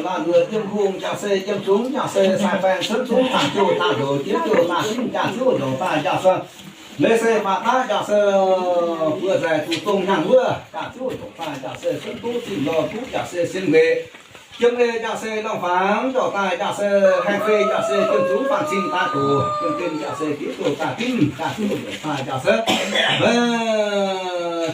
Laanh mbuo yiem hungh jaa-se, yiem zungx jaa-se, sai baeng cuotv zungv, zaangc jouh zaangc ndoqc, jiex jouh zaangc zinh, jaax-ziouv ndongc daaih jaa-se, leiz se baac daav jaa-se, buoz-zaaix zuqc dongh hnyangx wuov, jaax-ziouv ndongc daaih jaa-se, cuotv duqv zinh lorh duqv jaa-se sienx weic. Jiem ei jaa-se lorngh fangx ndongc daaih jaa-se, haengh fei jaa-se, jiem zungv faanh cing daaih doqc, jiem gen jaa-se jiex jouh daaih dimv, jaax-ziouv ndongc daaih jaa-se.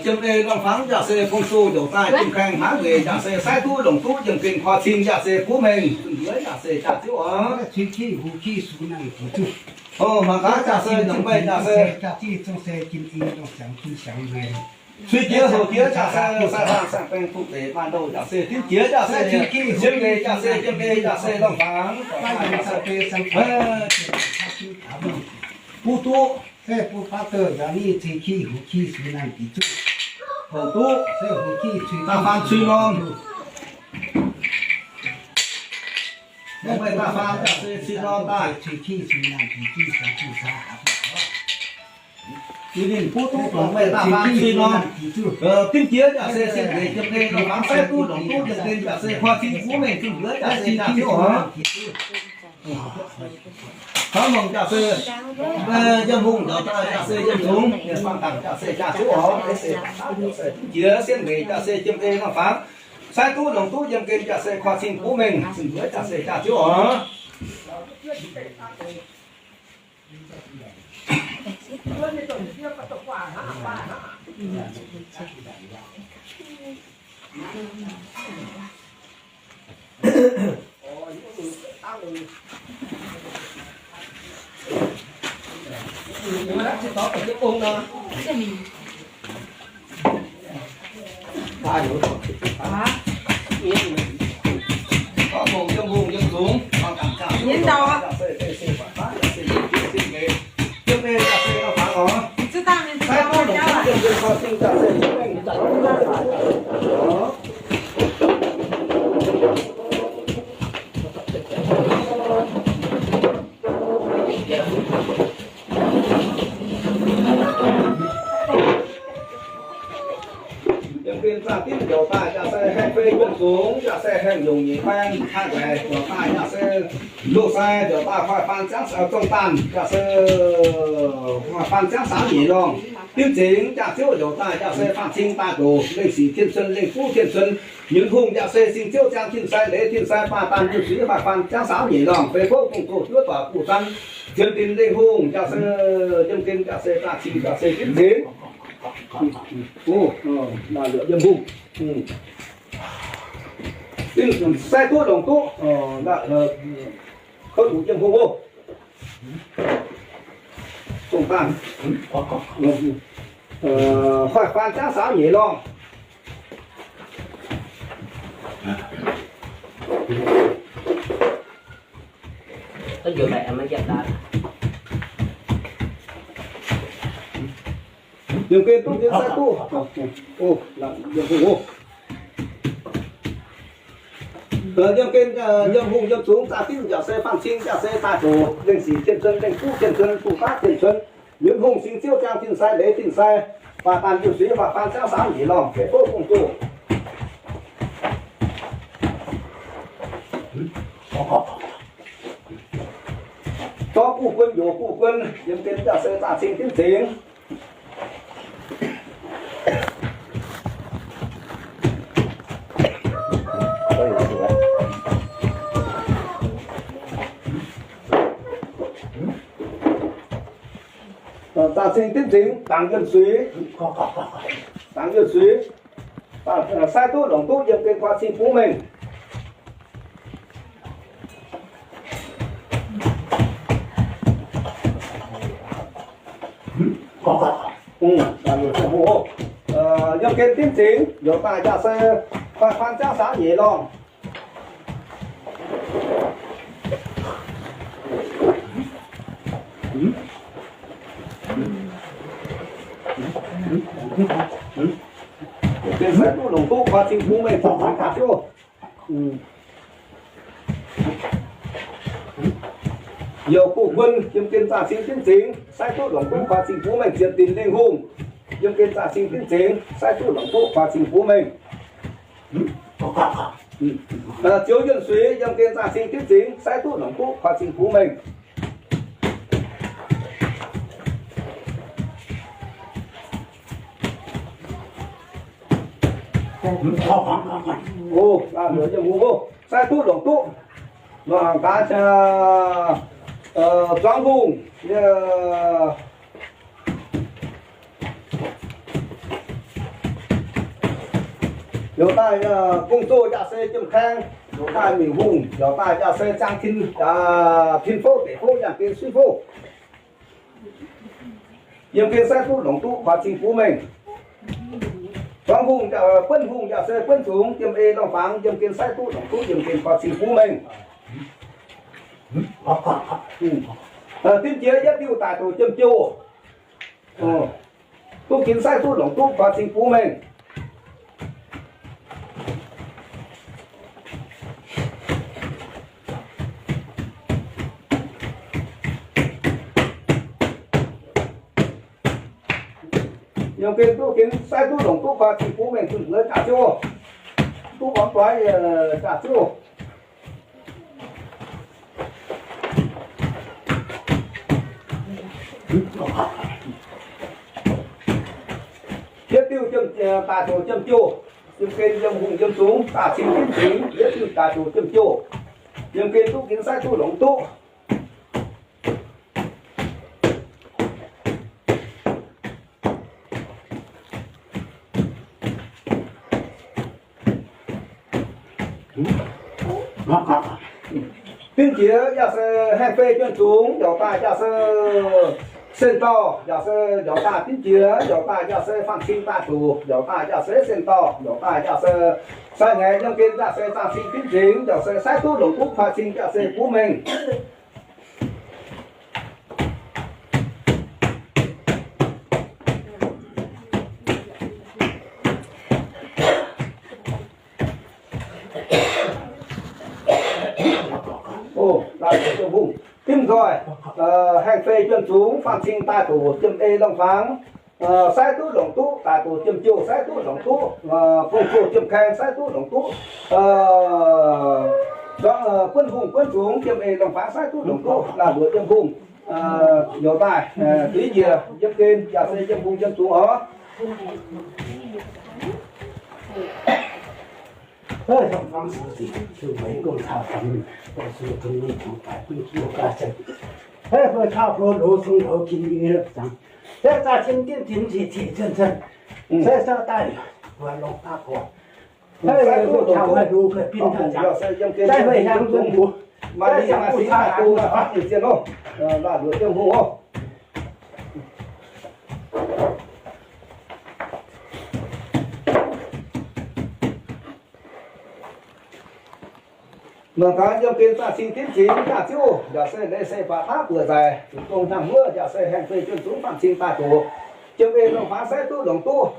Jiem ei lorngh fangx jaa-se, fong sou ndongc daaih jiem kaeng hmangv weic jaa-se, sai duqv longc duqv jiem gen koi cing jaa-se, buv mengh zunh mbuov jaa-se, jaax-ziouv oc. Cui jaax-se, nyungc meih jaa-se, cui jiex houc jiex jaa-se, sai baengh saeng-baengh fuqv deix maaih ndouh jaa-se, dimv jiex jaa-se, sienx weic jaa-se, jiem ei jaa-se, lorngh fangx, buv duqv, houc duqv, da'faanh cui norm, nyungc meih da'faanh jaa-se cui norm daaih. Ninh buv duqv nyungc meih da'faanh cui norm, dimv jiex jaa-se sienx weic jiem ei lorngh fangx, sai duqv longc duqv jiem gen jaa-se, koi cing buv mengh zunh mbuov jaa-se, jaax-ziouv oc. Taux longc jaa-se, yiem hungh ndongc daaih jaa-se, yiem zungx faanh dangc jaa-se, jaax-ziouv oc. Jiex sienx weic jaa-se, jiem ei lorngh fangx, sai duqv longc duqv jiem gen jaa-se, koi cing buv mengh zunh mbuov jaa-se, jaax-ziouv oc. Taux hungh yiem hungh yiem zungx, Yiem gen zaah dimv njoux daaih jaa se haengh fei juonh zungx, jaa se haengh yungc nyeic baeng, haih laengz njoux daaih jaa se loz sai njoux daaih hoic faan ziangv zongh daanh, jaa se hoic faan ziangv saauv nyeic lorngh. Dimv zingx jaa ziouv njoux daaih jaa se faam cing daaih doqc lengh sic tien cun, lengh fuqv tien cun. Nyunc hungh jaa se sing ziouv ziangh tin sai leiz tin sai baaih daanh yunh suiv hoic faan ziangv saauv nyeic lorngh. Feix fouv gong-zoh juov doic buv zanv zienx dinc lengh hungh jaa se yiem gen jaa se zaah cing jaa se dimv zingx. Yiem hungh. Sai duqv longc duqv, kouv zuqc yiem hungh oc. Zongh daanh, hoic faan ziangv saauv nyeic lorngh. Yiem gen duqv yiem sai duqv, yiem hungh oc. Yiem gen, yiem hungh yiem zungx zaah dimv jaa se faam cing jaa se daaih doqc lengh sic tien cun, lengh fuqv tien cun, fuqv baav tien cun. Nyunc hungh sing ziouv ziangh tin sai leiz tin sai baaih daanh yunh suiv hoic faan ziangv saauv nyeic lorngh. Feix fouv gong-zoh. Zorqv guv guon, youz guv guon, yiem gen jaa se zaah cing dimv zingx. Zaah cing dimv zingx, dangx yunh suiv. Dangx yunh suiv. Sai duqv longc duqv yiem gen kuaah cing buv mengh. Yiem gen dimv zingx, youz daaih jaa se kuaah faan ziangv saauv nyeic lorngh. Sai duqv longc duqv kuaah cing buv mengh ziepc zingx ga'siouv. Youz guv guon yiem gen zaah cing dimv zingx, sai duqv longc duqv kuaah cing buv mengh ziepc dinc lingh hungh. Yiem gen zaah cing dimv zingx, sai duqv longc duqv kuaah cing buv mengh. Zioux yunh suiv yiem gen zaah cing dimv zingx, sai duqv longc duqv kuaah cing buv mengh. Sai duqv longc duqv. Zuangx hungh, youz daaih gong-zoh jaa se jiem kaeng, youz daaih mingh hungh, youz daaih jaa se ziangh tin, tin fouv deic fouv yangh gen suiv fouv. Yiem gen sai duqv longc duqv kuaah cing buv mengh. Zuangx hungh, buonv hungh jaa se buonv zungx, jiem ei lorngh fangx, yiem gen sai duqv longc duqv yiem gen kuaah cing buv mengh. Dimv jiex yietv diuh daaih doqc jiem jouh. Duqv ginx sai duqv longc duqv kuaah cing buv mengh. Yiem gen duqv ginx sai duqv longc duqv kuaah cing buv mengh zunh nzueiz jaax ziouv. Duqv muangx doix jaax ziouv. Yietv diuh daaih doqc jiem jouh. Yiem gen yiem hungh yiem zungx daaih cing dimv zingx, yietv diuh daaih doqc jiem jouh. Yiem gen duqv ginx sai duqv longc duqv. Dimv jiex yaac se haengh fei juonh zungx, yaac daaih yaac se Sen-Dorh yaac se njoux daaih dimv jiex, njoux daaih yaac se faanh cing daaih zuqc, njoux daaih yaac se Sen-Dorh, njoux daaih yaac se sai ngaeqv yiem gen yaac se zaah cing dimv cingx, yaac se saiv duqv longc duqv koi cing yaac se buv mengh. Dimv nzoih, haengh fei juonh zungx faanh cing daaih zuqc jiem ei longh fangx, saiv duqv longc duqv, daaih zuqc jiem jouh saiv duqv longc duqv, fong jouh jiem kaeng saiv duqv longc duqv, buonv hungh buonv zungx jiem ei longh fangx saiv duqv longc duqv, laanh luoqc jiem hungh njoux daaih, duqv njiec yiem gen yaac se jiem hungh jiem zungx oc. Longc gaax yiem gen zaah cing dimv cingx zaah ziouv, yaac se leiz se baac taav buoqc nzaic, zuqc dongh hnangv wuov, yaac se haengh fei juonh zungx faanh cing daaih doqc. Jiem ei longh fangx saiv duqv longc duqv,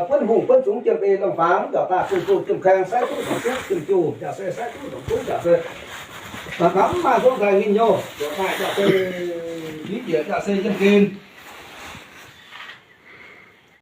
buonv hungh buonv zungx jiem ei longh fangx, yaac daaih fong jouh jiem kaeng saiv duqv longc duqv, jiem jouh yaac se saiv duqv longc duqv, yaac se mv maaih hlo nzaic mingh nyouh, yaac daaih yaac se njiec yaac se yiem gen.